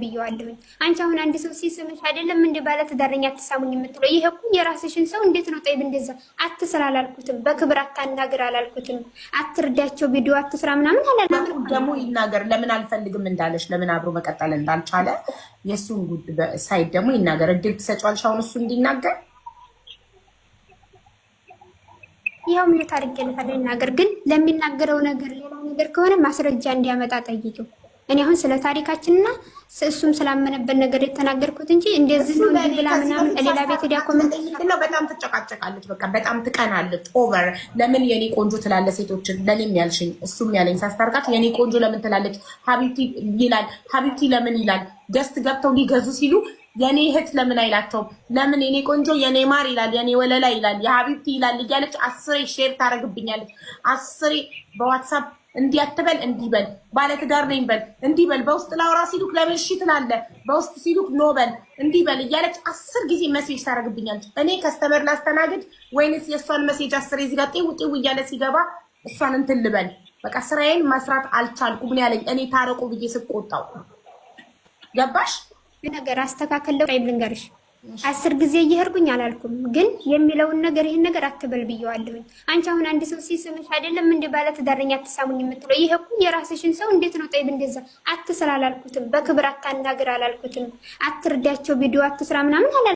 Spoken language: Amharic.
ብየዋለሁኝ። አንቺ አሁን አንድ ሰው ሲስምሽ አይደለም እንደ ባለ ትዳረኛ አትሳሙኝ የምትለው፣ ይሄ እኮ የራስሽን ሰው እንዴት ነው ጠይብ እንደዛ አትስራ አላልኩትም፣ በክብር አታናግር አላልኩትም፣ አትርዳቸው፣ ቪዲዮ አትስራ ምናምን አላልኩም። ደግሞ ይናገር ለምን አልፈልግም እንዳለሽ፣ ለምን አብሮ መቀጠል እንዳልቻለ የእሱን ጉድ side ደግሞ ይናገር። እድል ትሰጫዋለሽ አሁን እሱ እንዲናገር። ይኸው mute አድርጌለታለሁ ይናገር። ግን ለሚናገረው ነገር ሌላ ነገር ከሆነ ማስረጃ እንዲያመጣ ጠይቂው። እኔ አሁን ስለ ታሪካችንና እሱም ስላመነበት ነገር የተናገርኩት እንጂ እንደዚህ ነው እንዲህ ብላ ምናምን ሌላ ቤት ሄዳ comment ምንድነው በጣም ትጨቃጨቃለች። በቃ በጣም ትቀናለች። Over ለምን የኔ ቆንጆ ትላለ ሴቶችን ለኔም ያልሽኝ እሱም ያለኝ ሳስታርቃት የኔ ቆንጆ ለምን ትላለች حبيبتي ይላል። حبيبتي ለምን ይላል። Guest ገብተው ሊገዙ ሲሉ የኔ እህት ለምን አይላቸውም? ለምን የኔ ቆንጆ የኔ ማር ይላል፣ የኔ ወለላ ይላል፣ የ حبيبتي ይላል እያለች 10 share ታደርግብኛለች። 10 በ WhatsApp እንዲህ አትበል፣ እንዲህ በል፣ ባለትዳር ነኝ በል፣ እንዲህ በል፣ በውስጥ ላውራ ሲሉክ ለምን እሺ ትላለህ? በውስጥ ሲሉክ no በል፣ እንዲህ በል እያለች 10 ጊዜ message ታደርግብኛለች። እኔ customer ላስተናግድ ወይንስ የእሷን message 10 እዚህ ጋር ጤው ጤው እያለ ሲገባ እሷን እንትን ልበል? በቃ ስራዬን መስራት አልቻልኩም ነው ያለኝ። እኔ ታረቁ ብዬ ስቆጣው ገባሽ? ነገር አስተካከለው ልንገርሽ 10 ጊዜ እየሄድኩኝ አላልኩም፣ ግን የሚለውን ነገር ይህን ነገር አትበል ብየዋለሁኝ። አንቺ አሁን አንድ ሰው ሲስምሽ አይደለም እንደ ባለ ትዳረኛ አትሳሙኝ የምትለው፣ ይሄ እኮ የራስሽን ሰው እንዴት ነው ጠይብ እንደዛ አትስራ አላልኩትም፣ በክብር አታናግር አላልኩትም፣ አትርዳቸው፣ ቪዲዮ አትስራ ምናምን አላልኩም።